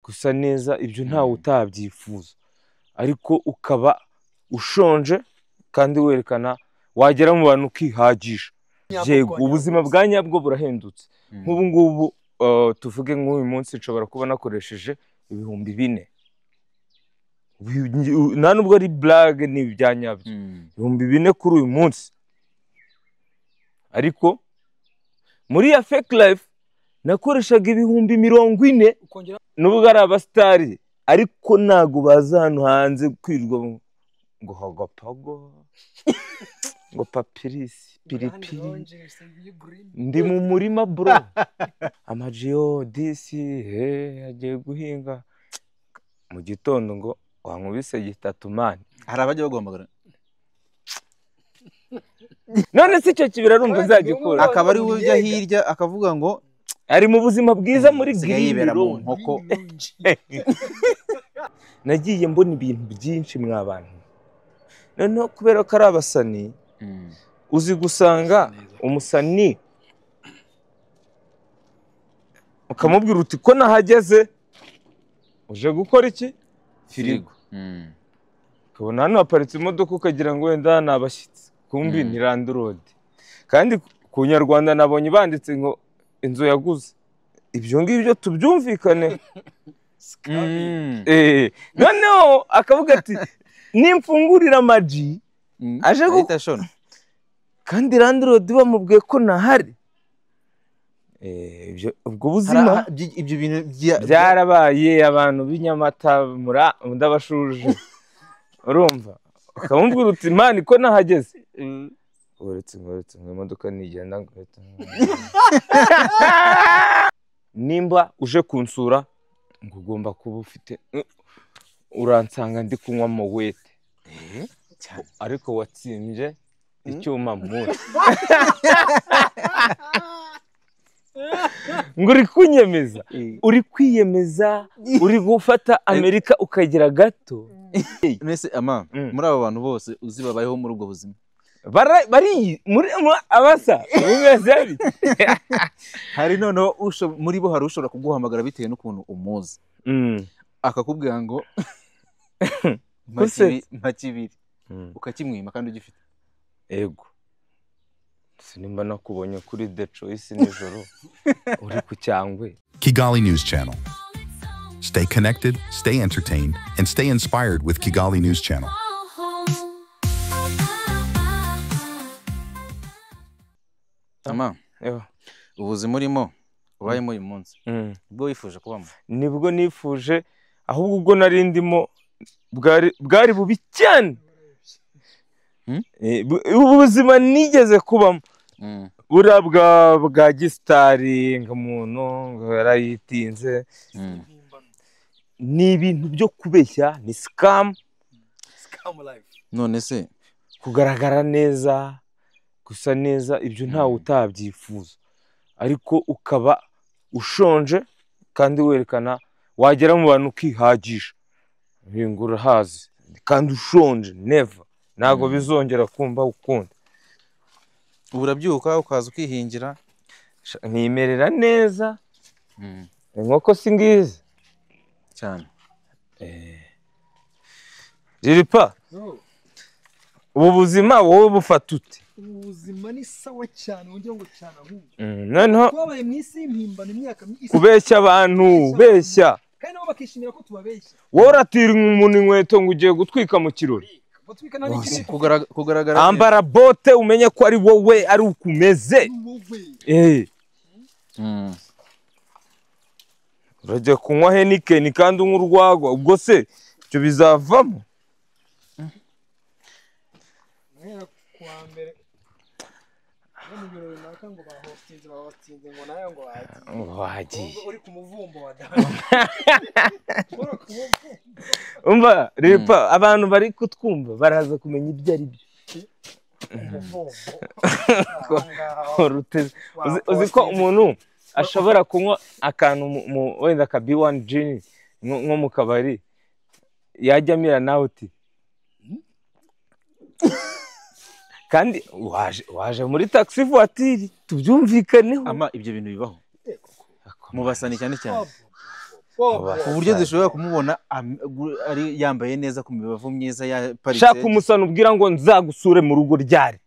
Gusa neza ibyo ntawe utabyifuza, ariko ukaba ushonje kandi werekana wagera mu bantu ukihagisha. Yego, ubuzima bwa nyabwo burahendutse. Nk'ubu ngubu tuvuge nk'uyu munsi nshobora kuba nakoresheje 4000. Nta nubwo ari blague, ni ibya nyabyo. 4000 kuri uyu munsi. Ariko muri ya fake life nakoreshaga 40,000. Nubwo ari abasitari, ariko ntago baza hano hanze kwirwa ngo hagapago ngo papirisi piripiri, ndi mu murima bro, amajiyo disi he agiye guhinga mu gitondo ngo wankubise gitatu mani. Hari abajya baguhamagara none se icyo kibira arumva azagikora, akaba ari we ujya hirya akavuga ngo ari mu buzima bwiza muri green room nkoko. Nagiye mbona ibintu byinshi mwa bantu. Noneho kubera ko ari abasani, uzi gusanga umusani ukamubwira uti ko nahageze uje gukora iki? Firigo. Ukabona hano haparitse imodoka ukagira ngo wenda ni abashyitsi, kumbi ni landlord. Kandi ku Nyarwanda nabonye banditse ngo inzu yaguze. Ibyo ngibyo tubyumvikane. Noneho akavuga ati nimfungurira amaji aje gutashona, kandi landlord bamubwiye ko nahari. Ubwo buzima ibyo bintu byarabaye. Abantu b'inyamata ndabashuje, urumva ukamubwira uti mani ko nahageze, uretse ngo imodoka nigenda ngahita. Nimba uje kunsura ngo ugomba kuba ufite, uransanga ndi kunywa mowete ariko watsimbye icyuma munsi ngo uri kunyemeza, uri kwiyemeza, uri gufata Amerika ukagira gato. Mbese ama muri abo bantu bose uzi babayeho muri ubwo buzima bari muri abasa bimeze. Hari noneho muri bo hari ushobora kuguhamagara bitewe n'ukuntu umuzi, akakubwira ngo makibiri, ukakimwima kandi ugifite. Ego sinimba nakubonye kuri The Choice nijoro uri ku cyangwe. Kigali News Channel. Stay connected, stay entertained, and stay inspired with Kigali News Channel. Ama, ubuzima urimo ubayemo uyu munsi nibwo wifuje kubamo? Nibwo nifuje, ahubwo ubwo nari ndimo bwari bubi cyane. Ubuzima nigeze kubamo buriya bwa gisitari, ngo umuntu ngo yarayitinze, ni ibintu byo kubeshya, ni scam. None se kugaragara neza, gusa neza, ibyo ntawe utabyifuza, ariko ukaba ushonje kandi werekana wagera mu bantu ukihagisha, ngo urahazi kandi ushonje, never, ntabwo bizongera kumva ukundi. Urabyuka ukaza ukihingira, nkimerera neza. Inkoko si ngizi cyane. Jiripa, ubu buzima wowe bufata ute? Ubuzima ni sawa cyane, wongera ngo cyane ahubwo. Noneho twabaye mu isi y'impimbano imyaka myinshi, kubeshya abantu, beshya kandi nabo bakishimira ko tubabeshya. Wowe uratira umuntu inkweto ngo ugiye gutwika mu kirori, kugaragara, ambara bote umenye ko ari wowe, ari ukumeze. Urajya kunywa Heineken kandi unywa urwagwa, ubwo se ibyo bizavamo? Umva Ripa, abantu bari kutwumva baraza kumenya ibyo ari byo. Uzi ko umuntu ashobora kunywa akantu wenda ka B1 gin nko mu kabari, yajya amira nawe uti kandi waje muri taxi voiture, tubyumvikaneho. Ama ibyo bintu bibaho mu basani cyane cyane. Ku buryo dushobora kumubona ari yambaye neza ku mibavu myiza yaparitse. Shaka umusana ubwira ngo nzagusure mu rugo ryari.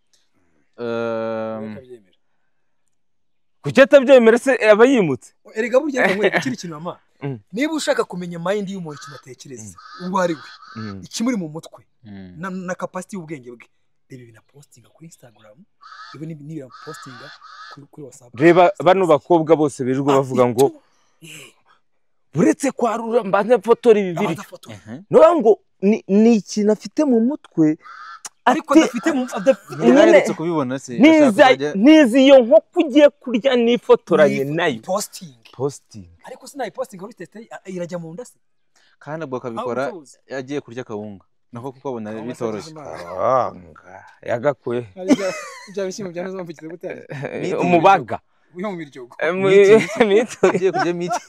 Kuki atabyemera se aba yimutse? Erega burya nkwereka ikindi kintu mama. Niba ushaka kumenya mind y'umuntu ikintu atekereza uwo ari we, ikimuri mu mutwe na capacity y'ubwenge bwe, reba ibintu postinga kuri Instagram, reba n'ibintu postinga kuri WhatsApp. Reba bano bakobwa bose birirwa bavuga ngo buretse kwarura mbanze mfotora ibi biryo. No ngo ni ikintu afite mu mutwe ariko adafite adafite kubibona se. Nizi iyo nkoko ugiye kurya nifotoranye nayo posting. Ariko sinayipostinga kuri test irajya mu nda se. Kandi ubwo akabikora yagiye kurya kawunga nako kuko abona bitoroshye. Yagakuye bya bishyimbo bya nzo mvukize gute umubaga uyo mu biryogo agiye kurya miti.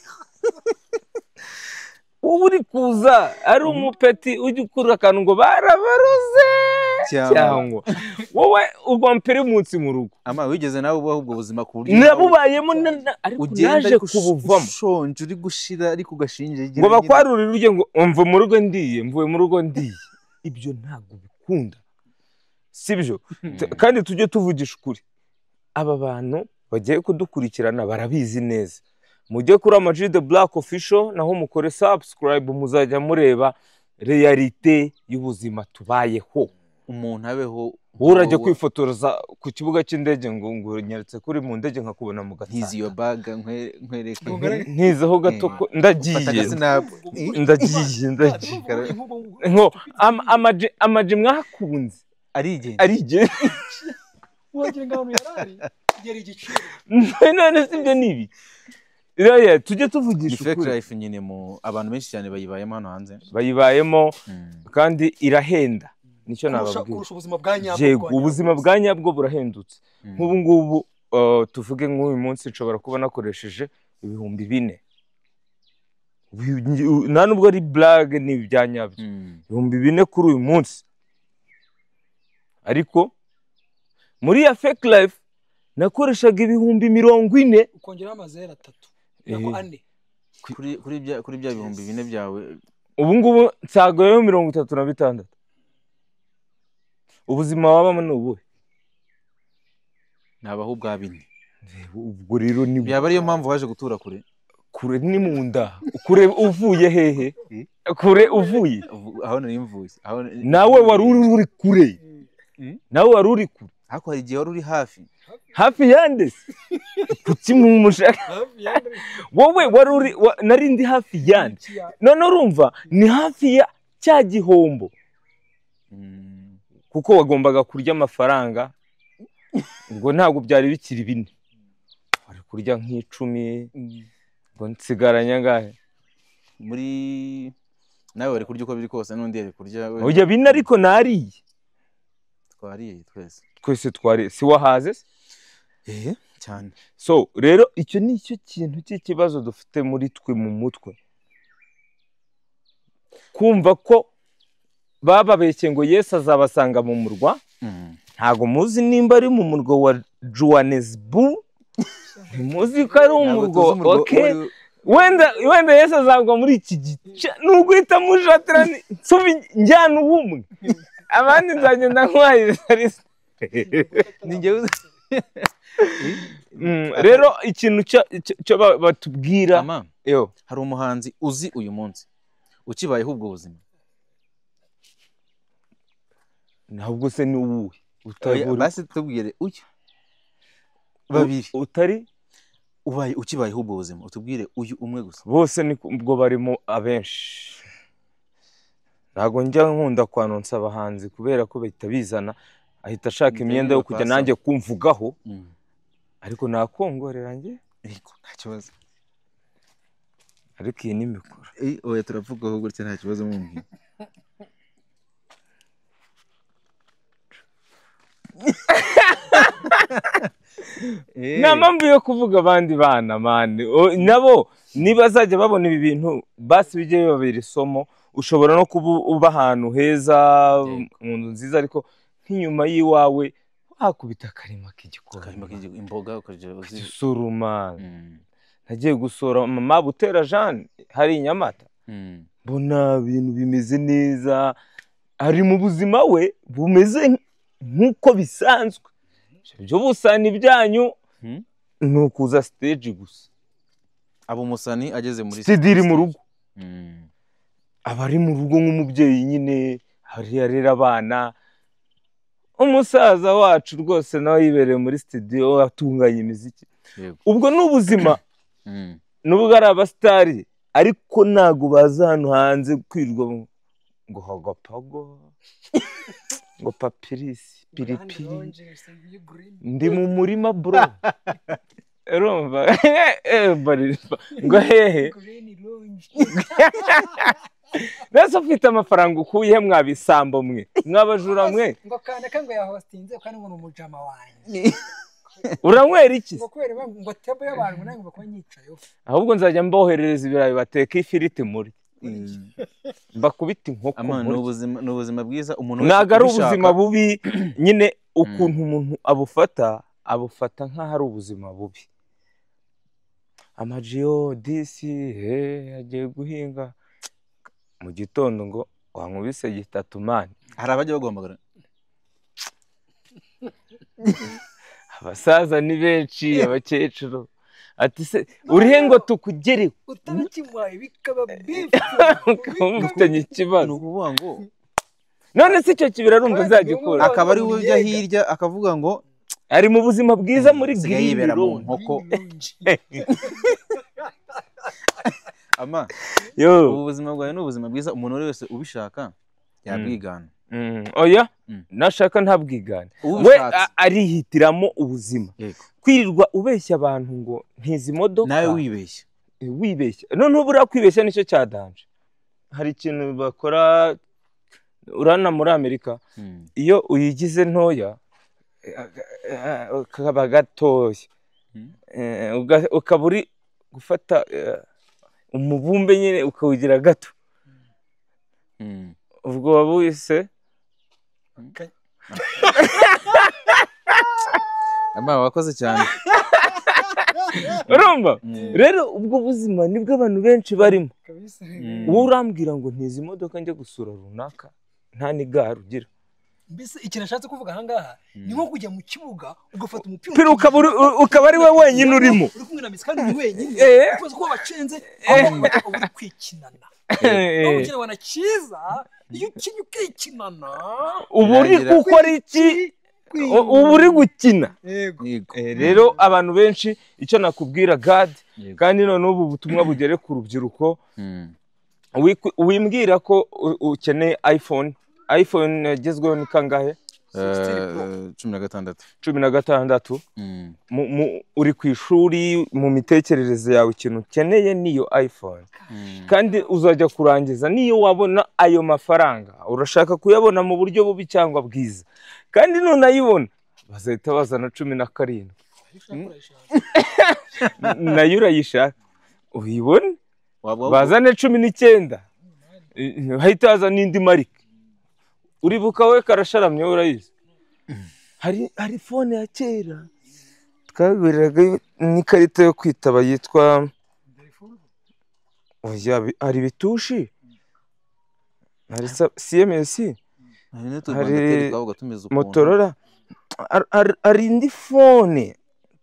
Wowe uri kuza ari umupeti ujya ukura akantu ngo barabaroze cyangwa wowe ugwa mpere umunsi mu rugo. Ama wigeze nawe ubaho ubwo buzima ku buryo nabubayemo ariko naje kubuvamo ushonje uri gushira ariko ugashinje ngo bakwarurire urye ngo mve mu rugo ndiye mvuye mu rugo ndiye. Ibyo ntabwo bikunda, sibyo? Kandi tujye tuvugisha ukuri, aba bantu bagiye kudukurikirana barabizi neza. Mujye kuri Ama G The Black Official naho mukore subscribe, muzajya mureba realite y'ubuzima tubayeho. Umuntu abeho urajya kwifotoza ku kibuga cy'indege ngo ngo nyeretse kuri mu ndege nkakubona mu gatsa. Ntizi iyo bag nkwereke ntizeho gato ko ndagiye ndagiye nko Ama G mwakunze arigenda wagira ngo yarari yari igiciro. None sibyo nibi. Tujye tuvugisha ukuri. Fake life nyine mu abantu benshi cyane bayibayemo hano hanze. Bayibayemo kandi irahenda. Nicyo nababwira. Kurusha ubuzima bwa nyabwo. Yego, ubuzima bwa nyabwo burahendutse. Nk'ubu ngubu tuvuge nk'uyu munsi nshobora kuba nakoresheje 4000. Nta nubwo ari blague ni ibya nyabyo. 4000 kuri uyu munsi. Ariko muri ya fake life nakoreshaga 40,000 ukongera amazero 3 nako 4 kuri bya 4000 byawe. Ubu ngubu nsagoyeyo 36. Ubuzima wabamo ni ubuhe? Nabaho ubwa bine. Ubwo rero ni byaba ariyo mpamvu waje gutura kure. Kure ni mu nda. Kure uvuye hehe? Kure uvuye aho nari mvuye. Nawe wari uri kure. Nawe wari uri kure. Ariko hari igihe wari uri hafi. Hafi yande se? Kuki mumushaka? Wowe wari uri nari ndi hafi yande. None urumva ni hafi ya cya gihombo. Kuko wagombaga kurya amafaranga ngo ntabwo byari bikiri bine. Wari kurya nk'icumi ngo nsigaranye angahe? Muri nawe wari kurya uko biri kose n'undi yari kurya. Oya bine ariko nariye. Twariye twese. Twese twariye. Si wahaze se? Cyane. So rero icyo ni cyo kintu cy'ikibazo dufite muri twe mu mutwe. Kumva ko bababeshye ngo Yesu azabasanga mu murwa. Ntago muzi nimba ari mu murwa wa Johannesburg, ntimuzi ko ari umurwa. Okay, wenda Yesu azagwa muri iki gice nuguhita mujatira nsubi njyana ubumwe abandi nzagenda nkwahiriza. Rero ikintu cyo batubwira, hari umuhanzi uzi uyu munsi ukibayeho ubwo buzima? Ntabwo se ni uwuhe? Basi tubwire uyu babiri utari ubaye ukibayeho ubwo buzima, utubwire uyu umwe gusa. Bose ni ubwo barimo abenshi. Ntabwo njya nkunda kwanonsa abahanzi kubera ko bahita bizana, ahita ashaka imyenda yo kujya nanjye kumvugaho. Ariko nakongorera njye ariko nta kibazo. Ariko iyi ni mikoro. Oya turavugaho gutya nta kibazo mumbwira. Nta mpamvu yo kuvuga abandi bana mani. Nabo niba bazajya babona ibi bintu basi bijye bibabera isomo. Ushobora no kuba uba ahantu heza mu nzu nziza, ariko nk'inyuma y'iwawe wakubita akarima k'igikoni, imboga ukajya uzisoroma. Nagiye gusura mama Butera Jeanne hari Nyamata, mbona ibintu bimeze neza, ari mu buzima we bumeze nk'uko bisanzwe. Ibyo busani byanyu ni ukuza stage gusa. Abo musani ageze muri studio iri mu rugo, aba ari mu rugo nk'umubyeyi nyine, hari arera abana. Umusaza wacu rwose nawe yibereye muri studio atunganya imiziki. Ubwo ni ubuzima, nubwo ari abasitari ariko ntago baza hano hanze kwirwa ngo hagapago ngo papirisi piripiri, ndi mu murima bro. Urumva ngo hehe nese ufite amafaranga ukuye mwabisambo mwe mwabajura mwe ngo kana ngo yahostinze kandi ngo numujama wanjye uranywera iki ngo kubera ngo tebo y'abantu nange ngo nyicayo, ahubwo nzajya mboherereza ibirayi bateka ifiriti muri mbakubita inkoko. Ni ubuzima bwiza umuntu ntago ari ubuzima bubi nyine. Ukuntu umuntu abufata abufata nk'aho ari ubuzima bubi. Amajiyo disi agiye guhinga mu gitondo ngo wankubise gitatu mani. Hari abajya baguhamagara abasaza ni benshi, abakecuru ati se urihe ngo tukugere utarakimuhaye bikaba bifu mufitanye ikibazo. Ni ukuvuga ngo none se icyo kibira arumva nzagikura, akaba ari we ujya hirya akavuga ngo ari mu buzima bwiza muri green room nkoko. Ama ubu buzima bwawe ni ubuzima bwiza, umuntu wese ubishaka yabwigana. Oya nashaka ntabwigana, we arihitiramo ubuzima. Kwirirwa ubeshya abantu ngo ntizi modoka nawe wibeshya wibeshya, none ubura kwibeshya nicyo cyadanje. Hari ikintu bakora urana muri Amerika, iyo uyigize ntoya kaba gatoya ukaba uri gufata umubumbe nyine ukawugira gato, ubwo wabuyise Ama wakoze cyane. Urumva rero ubwo buzima nibwo abantu benshi barimo. Wowe urambwira ngo ntizi imodoka njye gusura runaka nta n'igare ugira. Mbese ikintu ashatse kuvuga aha ngaha ni nko kujya mu kibuga ugafata umupira ukaba ari we wenyine urimo, uri kumwe na Messi kandi uri wenyine, ukoze ko bacenze aho uri kwikinana. Aho ukina wana cyiza iyo ukinnye ukikinana uba uri gukora iki, uba uri gukina. Rero abantu benshi icyo nakubwira God, kandi none ubu butumwa bugere ku rubyiruko, wimbwira ko ukeneye iPhone. iPhone yagezweho ni kangahe? 16. 16. Uri ku ishuri, mu mitekerereze yawe ikintu ukeneye niyo iPhone. Kandi uzajya kurangiza niyo wabona ayo mafaranga, urashaka kuyabona mu buryo bubi cyangwa bwiza, kandi nunayibona bazahita bazana 17 nayo urayishaka uyibone, bazane 19 bahita baza n'indi marike. Uribuka we karasharamye urayizi. Hari phone ya kera twaguriraga n'ikarita yo kwitaba yitwa oya, hari bitushi, hari CMS, hari Motorola, hari indi phone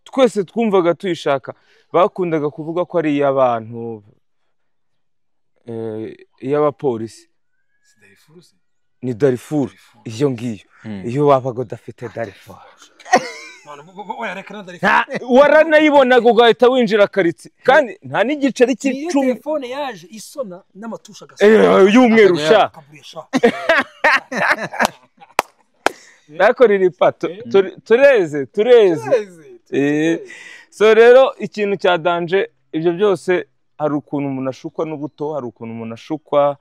twese twumvaga tuyishaka. Bakundaga kuvuga ko ari iy'abantu, iy'abapolisi. Ni Darifuru iyo ngiyo. Iyo wabaga udafite Darifuru waranayibonaga ugahita winjira karitsi, kandi nta n'igiceri cy'icumi. Telefone yaje isona n'amatusha agasona y'umweru sha nakorera ipato tureze. So rero ikintu cya danje ibyo byose, hari ukuntu umuntu ashukwa n'ubuto, hari ukuntu umuntu ashukwa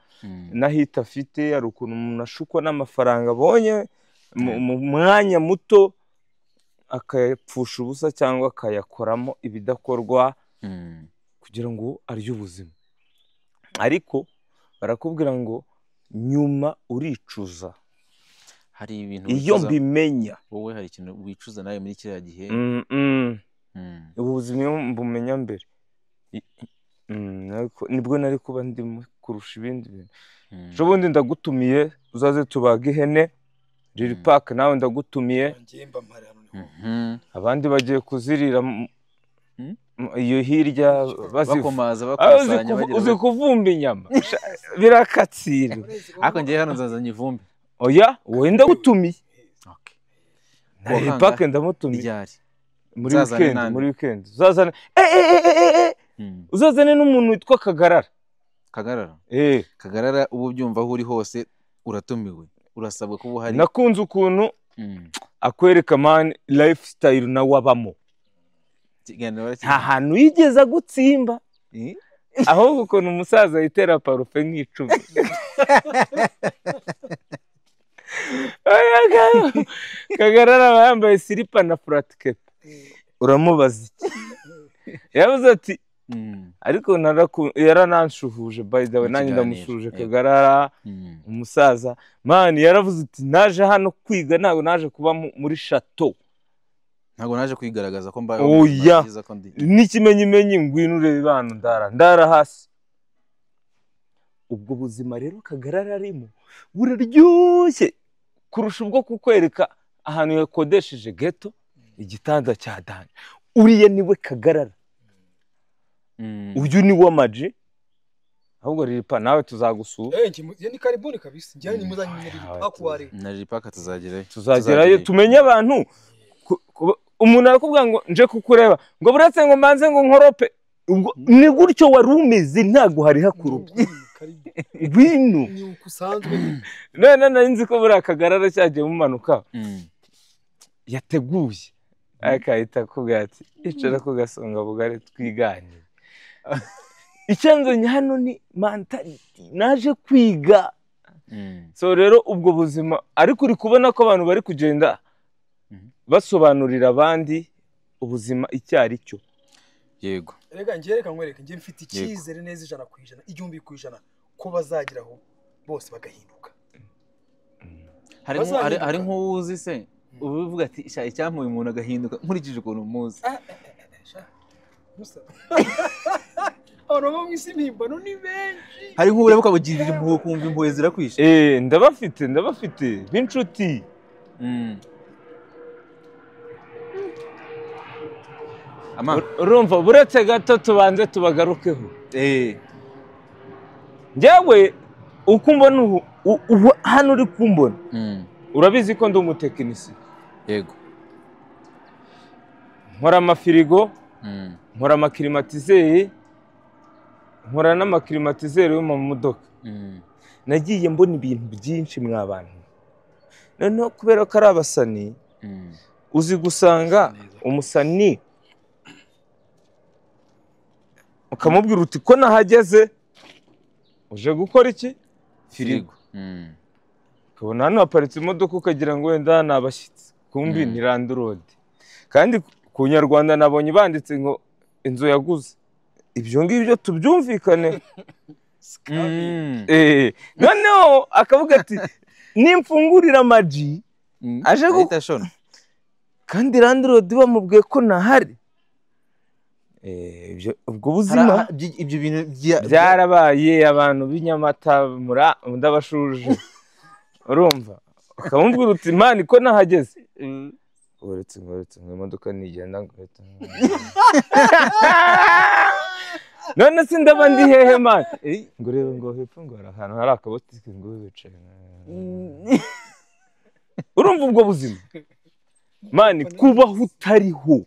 n'ahita afite, hari ukuntu umuntu ashukwa n'amafaranga abonye mu mwanya muto akayapfusha ubusa cyangwa akayakoramo ibidakorwa kugira ngo arye ubuzima. Ariko barakubwira ngo nyuma uricuza. Hari ibintu iyo mbimenya wowe, hari ikintu wicuza nawe muri kiriya gihe? Ubu buzima mbumenya mbere. Nibwo nari kuba ndimo kurusha ibindi bintu. Ejo bundi ndagutumiye uzaze tubaga ihene Lil Park, nawe ndagutumiye. Abandi bagiye kuzirira iyo hirya bakomaza bakusanya bagira uzi kuvumba inyama birakatsira. Ariko ngiye hano nzazanye ivumbi. Oya wowe ndagutumiye. Okay. Lil Park ndamutumiye muri weekend, muri weekend uzazane uzazane n'umuntu witwa Kagarara. Kagarara? Kagarara ubu byumva aho uri hose uratumiwe, urasabwa kuba uhari. Nakunze ukuntu akwereka man lifestyle na wabamo. Nta hantu yigeze gutsimba, ahubwo ukuntu umusaza yitera parufe nk'icumi. Kagarara aba yambaye silipa na flat cap. Uramubaza iki? Yavuze ati ariko yarananshuhuje by the way, nanjye ndamushuje Kagarara umusaza. Man yaravuze ati naje hano kwiga, ntabwo naje kuba muri chateau, ntabwo naje kwigaragaza ko mbaye byiza ko ndi n'ikimenyimenyi, ngwino urebe bana ndara hasi. Ubwo buzima rero Kagarara arimo buraryoshye kurusha ubwo kukwereka ahantu yakodesheje ghetto, igitanda cya dani. Uriya niwe Kagarara, uyu ni wa Maji. Ahubwo Lil Park nawe tuzagusura. Ni karibuni kabisa. Njye ni muzanye na Lil Park wari. Na Lil Park tuzagerayo. Tuzagerayo tumenye abantu. Umuntu arakubwira ngo nje kukureba ngo buretse ngo mbanze ngo nkorope, ni gutyo wari umeze, ntago hari hakurupa ibintu ni ukusanzwe. None nari nzi ko buriya Kagarara cyagiye mumanuka yateguye akahita akubwira ati icara ku gasonga bugari twiganire. Icyanzanye hano ni mentality, naje kwiga. So rero ubwo buzima ariko uri kubona ko abantu bari kugenda basobanurira abandi ubuzima icyo ari cyo. Yego. Rega ngiye reka nkwereke, ngiye mfite icyizere neza 100%, 1000% ko bazagiraho bose bagahinduka. Hari nk'uwuzi se ubivuga ati sha icyampuye umuntu agahinduka nkurikije ukuntu muzi. Musa. Abantu bo mu isi mpimbano ni benshi. Hari nk'ureba ukabugirira impuhwe kumva impuhwe zirakwishe. Ndabafite b'inshuti. Urumva buretse gato tubanze tubagarukeho. Njyewe uko mbona ubu hano uri kumbona, urabizi ko ndi umutekinisiye. Yego. Nkora amafirigo, nkora amaklimatizeri, nkora n'amaklimatizeri yo mu modoka. Nagiye mbona ibintu byinshi mwa bantu. Noneho kubera ko ari abasani, uzi gusanga umusani ukamubwira uti ko nahageze uje gukora iki? Firigo. Ukabona hano haparitse imodoka ukagira ngo wenda ni abashyitsi, kumbi ni landlord. Kandi ku Nyarwanda nabonye banditse ngo inzu yaguze. Ibyo ngibyo tubyumvikane. Noneho akavuga ati nimfungurira Maji aje gutashona, kandi landlord bamubwiye ko nahari. Ubwo buzima ibyo bintu byarabaye. Abantu b'inyamata ndabashuje. Urumva ukamubwira uti mani ko nahageze, uretse ngo imodoka nigenda ngo none se ndaba ndi hehe mani? Ngo urebe ngo hepfo ngo hari ahantu hari akabotike ngo wicaye. Urumva ubwo buzima mani, kubaho utariho.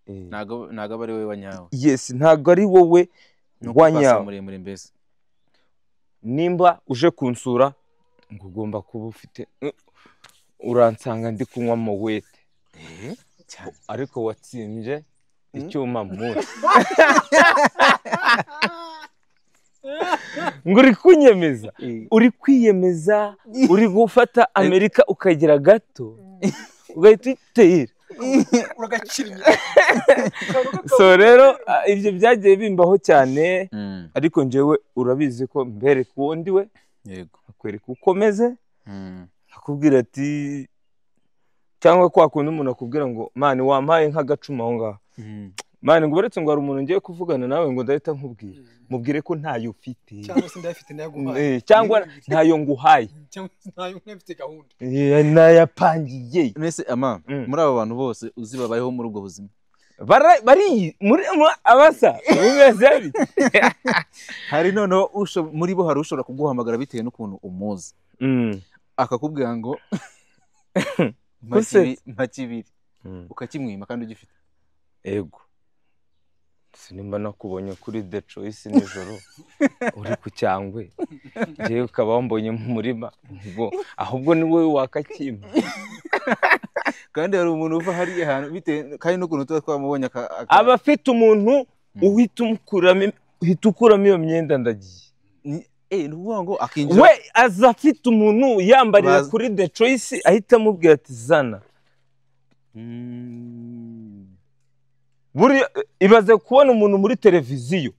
Ntago ari wowe wanyawe. Yes, ntago ari wowe wanyawe. Muremure mbese. Nimba uje kunsura ngo ugomba kuba ufite, uransanga ndi kunywa mowete, ariko watsimbye icyuma munsi. Ngo uri kunyemeza, uri kwiyemeza, uri gufata Amerika ukagira gato ugahita uyitera. So rero ibyo byagiye bimbaho cyane, ariko njyewe urabizi ko mbereka uwo ndi we. Yego. Akwereka ukomeze, akubwira ati cyangwa kwa kundi umuntu akubwira ngo mani wampaye nk'agacuma aho ngaho, Mani ngo uretse ngo hari umuntu ngiye kuvugana nawe ngo ndahita nkubwira. Mubwire ko ntayo ufite. Cyangwa se ndayafite ndayaguhaye. Cyangwa ntayo nguhaye. Cyangwa ntayo mfite gahunda. Nayapangiye. Nese ama muri abo bantu bose uzi babayeho muri ubwo buzima. Bari muri abasa bimeze bite? Hari noneho muri bo hari ushobora kuguhamagara bitewe n'ukuntu umuzi. Akakubwira ngo makibiri ukakimwima kandi ugifite. Ego. Sinimba nakubonye kuri The Choice nijoro uri ku cyangwe ngiye ukaba wambonye mu murima ngo ahubwo ni wowe wakakimpa. Kandi hari umuntu uva hariya hantu bitewe kandi n'ukuntu tuba twamubonye aba afite umuntu uhita ukuramo iyo myenda ndagiye. Ni ukuvuga ngo akinjira we aza afite umuntu yambarira kuri The Choice ahita amubwira ati zana. Buri ibaze kubona umuntu muri televiziyo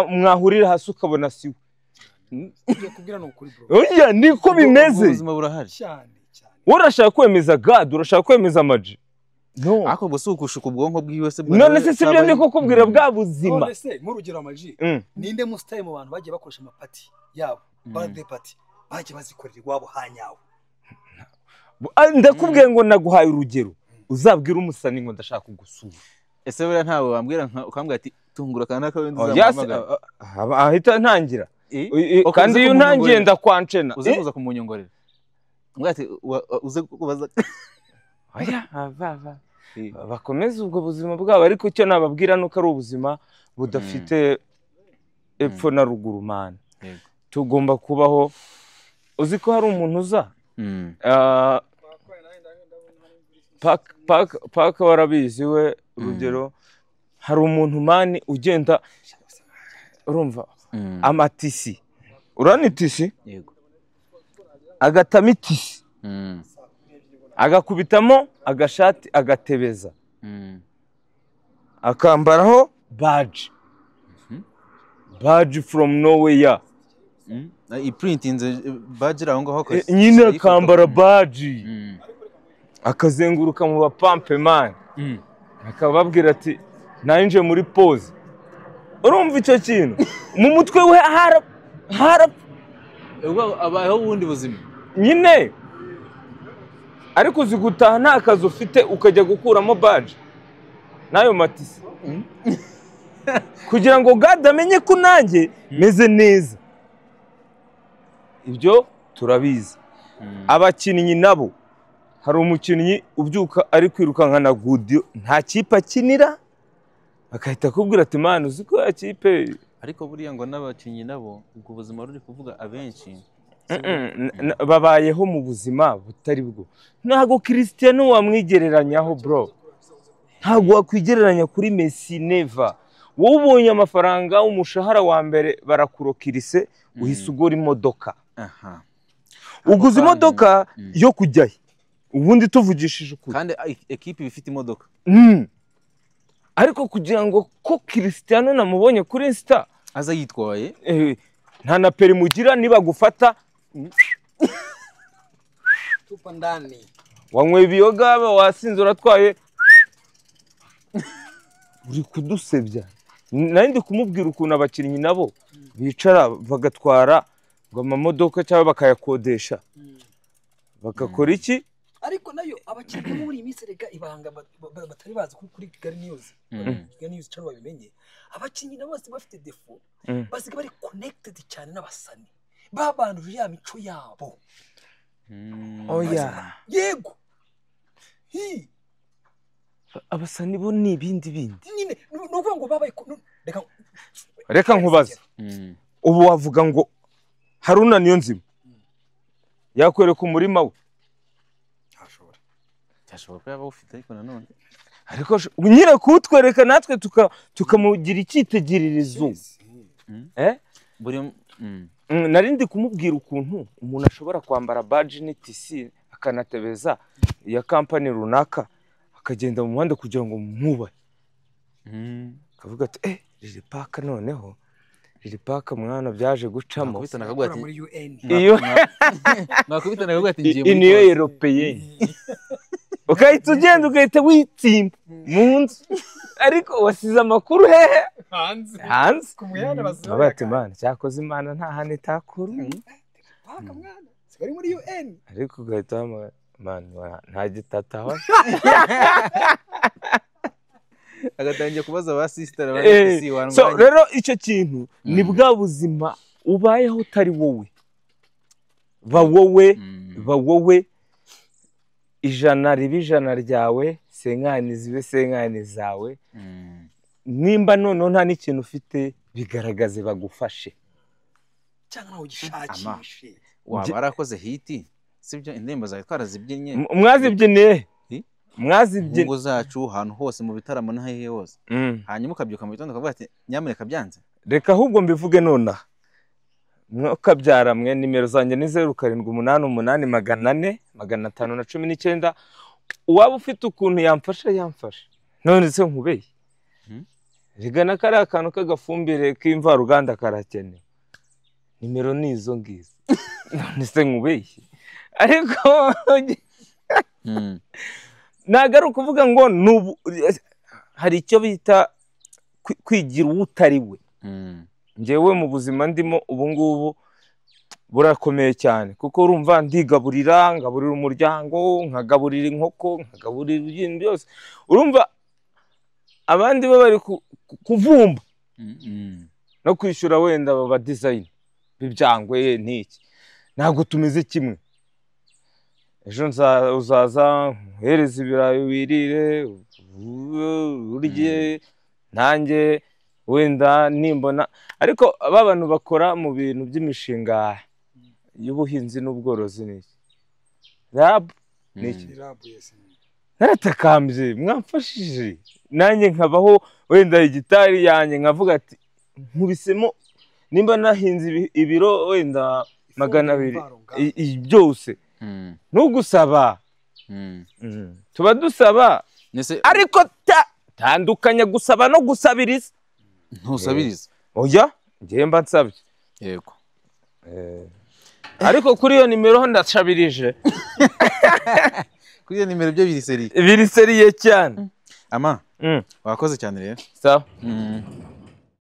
mwahurira hasi ukabona siwe. Kubwira no kuri bro. Oya niko bimeze. Ubuzima burahari. Cyane cyane. Urashaka kwemeza God, urashaka kwemeza Amaji. No. Ako gusa ukushuka ubwonko bwiwe se. None se sibyo ndi kukubwira bwa buzima. None se nk'urugero Amaji, ninde mu style mu bantu bagiye bakoresha amapati yabo, birthday party, bagiye bazikorera iwabo hanyawo. Ndakubwiye ngo naguhaye urugero. Uzabwira umusani ngo ndashaka kugusura. Ese buriya ntawe wambwira ukambwira ati tungura kana ka wenda uzamuhamagara. Ahita ntangira. Kandi iyo ntangiye ndakwancena. Uze kuza kumunyongorera. Mbwira ati uze kubaza. Oya ava. Bakomeze ubwo buzima bwabo ariko icyo nababwira nuko ari ubuzima budafite epfo na ruguru man. Tugomba kubaho. Uzi ko hari umuntu uza? Paka warabizi we urugero hari umuntu mani ugenda urumva amatisi urani tisi yego agatama itisi agakubitamo agashati agatebeza akambaraho badge badge from nowhere iprintinze badge aho ngaho nyine akambara badge akazenguruka mu bapampe man akababwira ati nanje muri pause. Urumva icyo kintu mu mutwe we hara abayeho ubundi buzima nyine. Ariko uzi gutaha nta kazi ufite ukajya gukuramo badge nayo matisi kugira ngo God amenye ko nanjye meze neza. Ibyo turabizi. Abakinnyi nabo hari umukinnyi ubyuka ari kwirukanka na Gudio nta kipe akinira akahita akubwira ati man uzi ko ya kipe. Ariko buriya ngo n'abakinnyi nabo ubwo buzima ruri kuvuga abenshi babayeho mu buzima butari bwo. Ntago Cristiano wamwigereranyaho bro, ntago wakwigereranya kuri Messi never. Wowe ubonye amafaranga umushahara wa mbere barakurokirise uhise ugura imodoka. Uguze imodoka yo kujyahe ubundi tuvugishije ukuri kandi ekipe bifite imodoka. Ariko kugira ngo ko Cristiano namubonye kuri Insta aza yitwaye nta na peri mugira niba gufata tupa ndani wanywe ibiyoga wasinze uratwaye uri kudusebya. Nari ndi kumubwira ukuntu abakinnyi nabo bicara bagatwara ngo amamodoka cyangwa bakayakodesha bagakora iki. Ariko nayo abakinnyi muri iyi minsi rega ibanga batari bazi kuri Kigali News, Kigali News cyangwa babimenye, abakinnyi nabo bose bafite defo basiga bari connected cyane n'abasani babanduje ya mico yabo. Oya yego hi abasani bo ni ibindi bindi nyine nuvuga ngo babaye. Reka nkubaze ubu wavuga ngo Haruna Niyonzima yakwereka umurima we? Cyashobora kuba ufite ariko nanone ariko nyine kutwereka natwe tukamugira icyitegererezo. Buri nari ndi kumubwira ukuntu umuntu ashobora kwambara badge n'itisi akanatebeza ya company runaka akagenda mu muhanda kugira ngo mwubahe. Akavuga ati Lil Park noneho Lil Park mwana byaje gucamo iyo nakubita nakavuga ati ngiye muri Union Européenne ukahita ugenda ugahita witsimba mu nzu. Ariko wasize amakuru hehe? Hanze. Hanze. Ku mwana bazora. Bati Imana cyakoze Imana nta hantu itakuru. Paka mwana. Sigari muri UN. Ariko ugahita Imana nta gitataho. Agatangiye kubaza ba sister abandi si. So rero icyo kintu ni bwa buzima ubayeho utari wowe. Ba wowe, ba wowe, ijana riba ijana ryawe, senkani zibe senkani zawe. Nimba noneho nta n'ikintu ufite bigaragaze bagufashe. Cyangwa nawe ugishakishe. Waba warakoze hiti, sibyo indirimbo zawe twarazibyinnye. Mwazibyiniye? Mwazibyinnye. Ngo zacu ahantu hose mu bitaramo na hehe hose. Hanyuma ukabyuka mu gitondo ukavuga ati nyamuneka byanze. Reka ahubwo mbivuge nonaha. Mwokabyara mwe nimero zanjye ni 0788 400 519. Uwaba ufite ukuntu yamfasha yamfasha. None se nkubeye. Rega na kariya kantu k'agafumbire k'imvaruganda karakenewe. Nimero ni izo ngizo. None se nkubeye. Ariko ntabwo ari ukuvuga ngo hari icyo bita kwigira uwo utari we. Njyewe mu buzima ndimo ubu ngubu burakomeye cyane kuko urumva ndigaburira, ngaburira umuryango, nkagaburira inkoko, nkagaburira ibintu byose. Urumva abandi bo bari kuvumba no kwishyura wenda baba design bibyangwe n'iki. Ntabwo tumeze kimwe. Ejo uzaza nkuhereze ibirayi wirire urye nanjye wenda nimbona. Ariko aba bantu bakora mu bintu by'imishinga y'ubuhinzi n'ubworozi n'iki RAB n'iki naratakambye mwamfashije nanjye nkabaho wenda igitari yanjye nkavuga ati nkubisemo nimba nahinze ibiro wenda 200 byose ntugusaba. Tuba dusaba ariko tandukanya gusaba no gusabiriza. Ntusabiriza. Oya, ngiye mba nsabye. Yego. Ariko kuri iyo nimero ndashabirije. Kuri iyo nimero byo biri seriye. Biri seriye cyane. Ama. Wakoze cyane rero. Sawa.